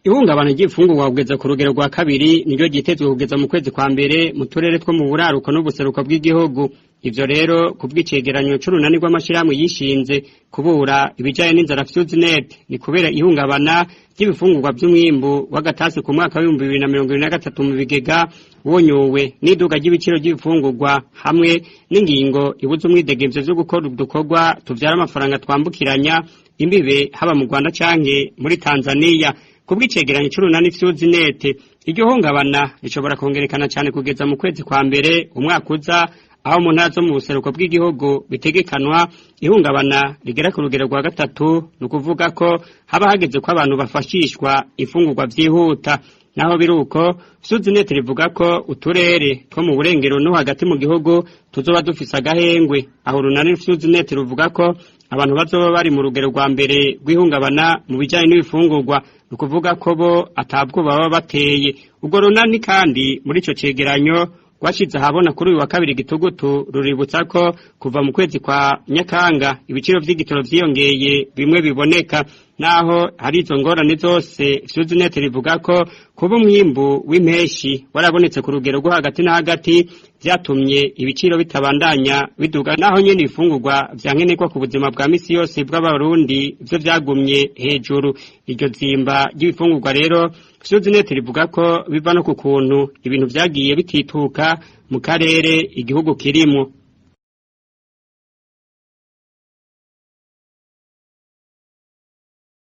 Ihungabana ry'imfungurwa kugeza ku rugero rwa kabiri niryo ryitezwe kugeza mu kwezi kwa mbere mu turere two mu buraruko n'ubuseruko bw'igihugu. Ivyo rero kubw'icegeranyo c'urunani rw'amashirahamwe yishinze kubura ibijanye n'inzara FEWS NET, ni kubera ihungabana ry'ibifungurwa vy'umwimbu w'agatasi ku mwaka w'2023 mu bigega wonyowe n'iduga ry'ibiciro ry'ibifungurwa hamwe n'ingingo ibuza umwidegemvyo vyo gukora udukorwa tuvyara amafaranga twambukiranya imbibe haba mu Rwanda canke muri Tanzania. Kubw'icegeranyo c'urunani FEWS NET, iryo hungabana rishobora kongerekana cane kugeza mu kwezi kwa mbere umwaka uza, aho mu ntara zo mu buseruko bw'igihugu bitegekanwa ihungabana rigera ku rugero rwa gatatu, ni ukuvuga ko haba hageze ko abantu bafashishwa imfungurwa vyihuta. Naho biruko, FEWS NET rivuga ko uturere two mu burengero no hagati mu gihugu tuzoba dufise agahengwe. Aho urunani FEWS NET ruvuga ko abantu bazoba bari mu rugero rwa mbere rw'ihungabana mu bijanye n'ibifungurwa, ni ukuvuga ko bo atabwo baba bateye. Urwo runani kandi muri ico cegeranyo rwashize ahabona kuri uyu wa kabiri gitugutu ruributsa ko kuva mu kwezi kwa Nyakanga ibiciro vy'igitoro vyiyongeye bimwe biboneka. Naho hari izo ngorane zose, FEWS NET rivuga ko kuba umwimbu w'impeshi warabonetse ku rugero rwo hagati na hagati vyatumye ibiciro bitabandanya biduga, naho nyene ibifungurwa vya nkenerwa ku buzima bwa misi yose bw'Abarundi vyo vyagumye hejuru. Iryo zimba ry'ibifungurwa rero, FEWS NET rivuga ko biva no ku kuntu ibintu vyagiye bitituka mu karere igihugu kirimwo.